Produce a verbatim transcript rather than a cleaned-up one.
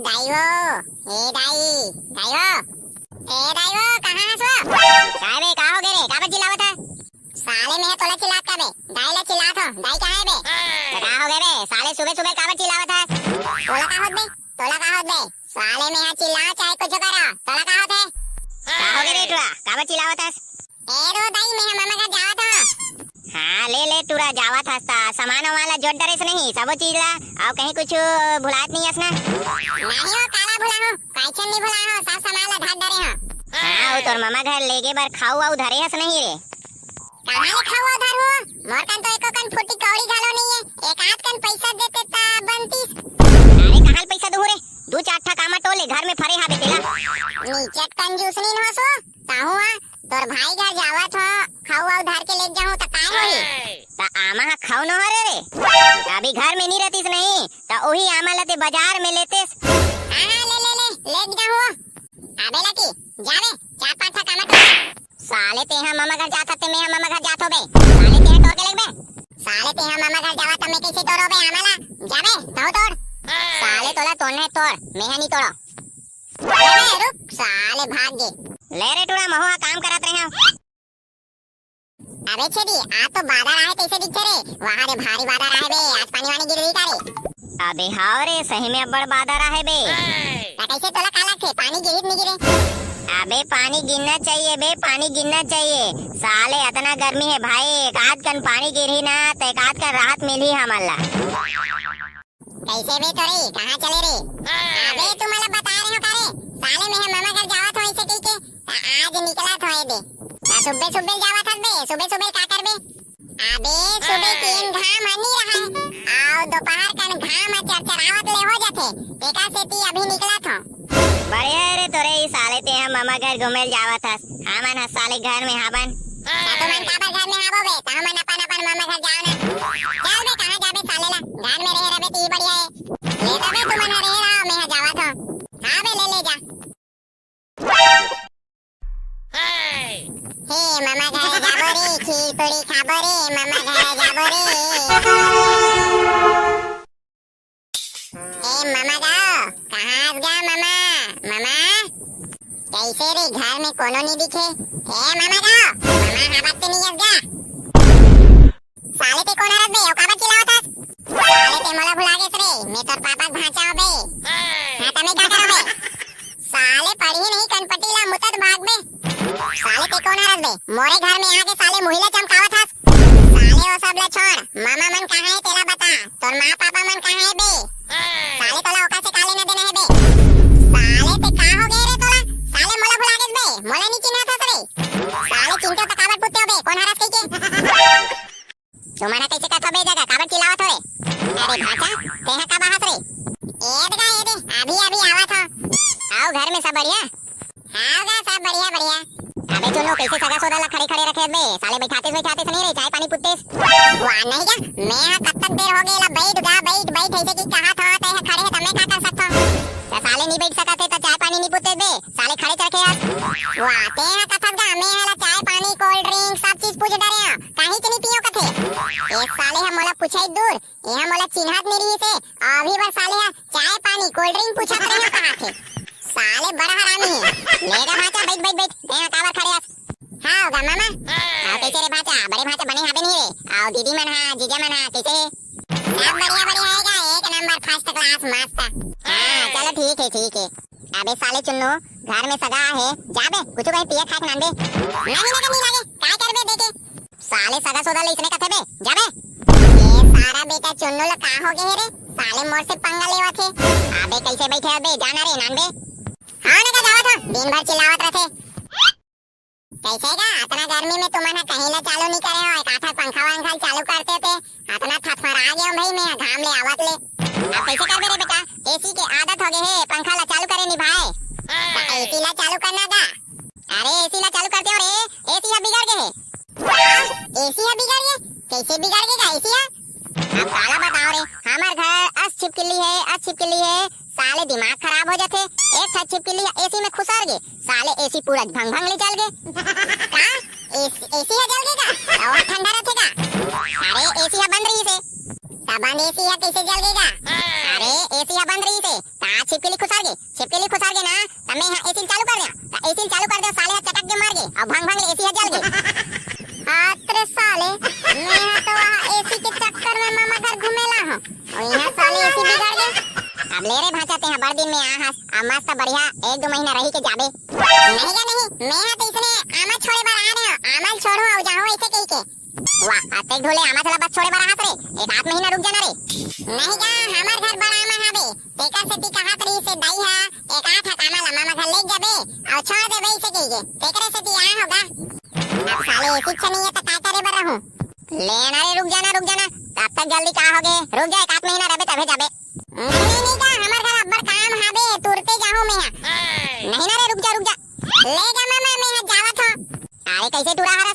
दाई हो, ए दाई, दाई हो, ए दाई हो, कहाँ हस वो? काय बे, का हो गे रे? काबर चिल्लावत हस? साले, मैं तोला चिल्लात का बे? दाई ला चिल्लात हो, दाई कहाँ हे बे? त का हो गे बे? साले, सुबह सुबह काबर चिल्लावत हस? तोला का होत बे? तोला का होत बे? साले, मैं हा चिल्लाओ चाहे कुछ करो, तोला का होत हे? का हो गे रे टुरा? काबर चिल्लावत हस? ए रो दाई, मैं हा मामा घर जावत हूँ। हाँ, ले ले टुरा, जावत हस त सामान वामान ला जोट डरेस नहीं, सबो चीज ला, अउ कहीं कुछ भुलात नहीं हस ना? नहीं हो, काला भुला हूँ, कायचन नहीं भुला हूँ, सब सामान ला धर डरे हूँ। हाँ, वो तोर मामा घर लेगे बर खाऊ आऊ धरे हस नहीं रे? कहाँ ले खाऊ आऊ धरू? मोर कन तो एको कन फुटी कौड़ी घलो नहीं है, एक आध कन पैसा देते त बनतीस। अरे, कहाँ ले पैसा दूँ रे? दू चार ठा कामा टोले घर में फरे हाबे तेला। नीचट कंजूस नीन होसो, ताहू आ, तोर भाई घर जावत हो, खाऊ आऊ धर के लेग जाहूँ त काय होही? त आमा ह खाऊ न हरे रे, अभी घर में नी रहतीस नहीं, त ओही आमा ल ते बाजार में लेतेस। हाँ, हाँ, ले, ले, ले, लेग जाहूँ। अबे लकी, जा बे, चार पाँच ठा कामा टोर। साले तेहा मामा घर जात हस ते मेहा मामा घर जात हो बे। साले तेहा टोर के लेग बे। साले तेहा मामा घर जावत त मैं कैसे टोरो बे आमा ला? जा बे, तहूँ टोर। साले तोला टोरना हे टोर, मेहा नी टोरो। अरे रुक, साले भाग गे। ले रे टुरा, महू हा काम करत रहे हूँ। अबे छेदी, आज तो बादर आहे तैसे दिखथे रे। वाह रे, भारी बादर आहे बे, आज पानी वानी गिरही का रे? अबे हाव रे, सही में अब्बड़ बादर आहे बे। त कैसे तोला का लगथे, पानी गिरही त नी गिरे? अबे पानी गिरना चाहिए बे, पानी गिरना चाहिए। साले अतना गर्मी हे भाई, एक आध कन पानी गिरही ना त एक आध कन राहत मिलही हमन ला। कैसे बे तोरे, कहाँ चले रे? अबे तू मोला बता रहे हो का रे? साले मैं हा मामा घर जावत हो ऐसे कही के, त आज निकलत हो ए दे। त सुबे सुबे जावत हस बे, सुबे सुबे का करबे? अबे सुबे तीन घाम ह नी रहय, अउ दोपहर कन घाम ह चरचरावत ले हो जाथे, तेकर सेती अभी निकलत हो। बढ़िया रे तोरे ई साले, तेहा मामा घर घूमे ल जावत हस, हमन ह साले घर में हाबन। त तुमन काबर घर में हाबो बे? त हमन अपन अपन मामा घर जाओ ना। चल बे, कहाँ जाबे साले ला? घर में रहे रहबे त ई बढ़िया हे। ले जाबे तुमन ह रहे रहो, मैं ह जावत हो। हाँ बे, ले ले जा। हे मामा घर जाबो रे, खीर पूरी खाबो रे, मामा घर जाबो रे। ए मामा गा, कहाँ हस गा मामा? मामा, कैसे रे घर में कोनो नी दिखे? ए मामा गा, मामा हावत तो नी हस गा? साले ते कोन हरस बे? अउ काबर चिल्लावत हस? साले ते मोला भुला गेस रे, मैं तोर पापा के भांचा हूँ बे। हाँ, त मैं का करव बे? साले पढ़ी नहीं कनपटी ला मुतत भाग बे। साले ते कोन हरस बे? मोरे घर में आके साले मुही ला चमकावत हस। साले वो सब ला छोड़, मामा मन कहाँ हे तेला बता, तोर माँ पापा मन कहाँ हे बे? साले तोला ओकर से का लेना देना हे बे? साले ते का हो गे रे तोला? साले मोला भुला गेस बे, मोला नी चिन्हत हस रे। साले चिन्हते त काबर पूछते हो बे, कोन हरस कहिके? तुमन ह कइसे कथो बे जगा, काबर चिल्लावत हो रे? अरे भांचा, तेहा कब आहस रे? एद गा एदे, अभी अभी आवत हो। अउ घर में सब बढ़िया? हाँ गा, सब बढ़िया बढ़िया। अबे चुन्नू, कइसे सगा सोदा ला खड़े खड़े रखे बे? साले बइठातेस बइठातेस नहीं रे, चाय पानी पुत्तेस। वाह नहीं गा, मैं हा कब तक देर हो गे ला बइठ गा बइठ बइठ ऐसे कि कहा था, तेहा खड़े हे त मैं का कर सकत हो? त साले नहीं बइठ सकत हे त चाय पानी नहीं पुत्तेस बे, साले खड़े चरखे हस। वाह, तेहा कथस गा, मैं हा ला चाय पानी cold drink सब चीज पूछ डरे हूँ। काहीच नी पियो कथे। ए साले ह मोला पूछई दूर, एहा मोला चिन्हत नी रिहिस हे, अभी बर साले ह चाय पानी cold drink पूछत रहे कहाथे। साले बड़ा हरामी हे। ले गा भांचा, बइठ, बइठ, बइठ। एहा काबर खड़े हस? हाँ गा मामा। अउ कइसे रे भांचा? बड़े भांचा बने हाबे नहीं रे? अउ दीदी मन हा, जीजा मन हा, कइसे हे? सब बढ़िया, बढ़िया हे गा, एक नंबर, first class, मस्त। हाँ, चलो ठीक हे, ठीक हे। अबे साले चुन्नू, घर में सगा आहे, जा बे, कुछु कहीं पिए खाए के लान बे। नहीं, नहीं, नहीं लागे, काय करबे देके? साले सगा सोदा ले इसने कथे बे, जा बे। ये सारा बेटा चुन्नू ला का हो गे हे रे? साले मोर से पंगा लेवत हे। अबे कइसे बइठे हस बे, जा ना रे, लान बे। हाँ ना का जावत हो, दिन भर चिल्लावत रथे। कइसे गा, अतना गर्मी में तुमन ह कहीं ला चालू नी करे हो, एक आठ पंखा वंखा चालू करते ते, अतना थरथरा गे हूँ भाई मैं घाम ले आवत ले। अब कइसे करबे रे बेटा, एसी के आदत हो गे हे, पंखा ला चालू करे नी भाई। त एसी ला चालू करना गा। अरे एसी ला चालू करते हो रे, एसी ह बिगड़ गे हे। का? एसी ह बिगड़ गे? कइसे बिगड़ गे गा एसी ह? अब काला बताओ रे, हमर घर अस छिपकली हे, अस छिपकली हे, साले दिमाग खराब हो जाथे। एक ठा छिपकली एसी में खुसर गे, साले एसी पूरा भंग भंग ले जल गे। का? एसी, एसी ह जल गे का? अउ ठंडा रथे का? अरे एसी ह बंद रहिस हे। त बंद एसी ह कइसे जल गे गा? अरे, एसी ह बंद रहिस हे, त आज छिपकली खुसर गे, छिपकली खुसर गे ना, त मैं ह एसी ल चालू कर देंव, त एसी ल चालू कर देंव, साले ह चटक के मर गे, अउ भंग भंग ले एसी ह जल गे। अतरे साले, मैं ह तो वहाँ एसी के चक्कर में मामा घर घूमे ला हूँ, अउ इहाँ साले एसी बिगड़ गे। अब ले रे भांचा, तेहा बड़ दिन में आ हस, अब मस्त बढ़िया एक दो महीना रहि के जाबे। नहीं गा नहीं, मैं ह तो इसने आमा छोड़े बर आ रहे हूँ, आमा ल छोड़ू अउ जाहूँ ऐसे कही के। वाह, अतेक ढोले आमा चला बस छोड़े बर आहस रे, एक आध महीना रुक जाना रे। नहीं गा, हमर घर बड़ा आमा हाबे, तेकर सेती कहत रहिस हे दाई हा, एक आध हक आमा ला मामा घर लेग जाबे, अउ छोड़ देबे इसे कहिके, तेकरे सेती आए हो गा। अब साले एसी अच्छा नहीं है त का करे बर रहूं? ले ना रे, रुक जाना, रुक जाना, तब तक जल्दी का होगे, रुक जा, एक आध महीना रहबे तभे जाबे। नहीं, नहीं गा, हमर घर अब्बड़ काम हाबे, तुरते जाहूं मैं हा। नहीं ना रे, रुक जा, रुक जा। ले गा मामा, मैं हा जावत हूं। अरे कैसे टूरा हर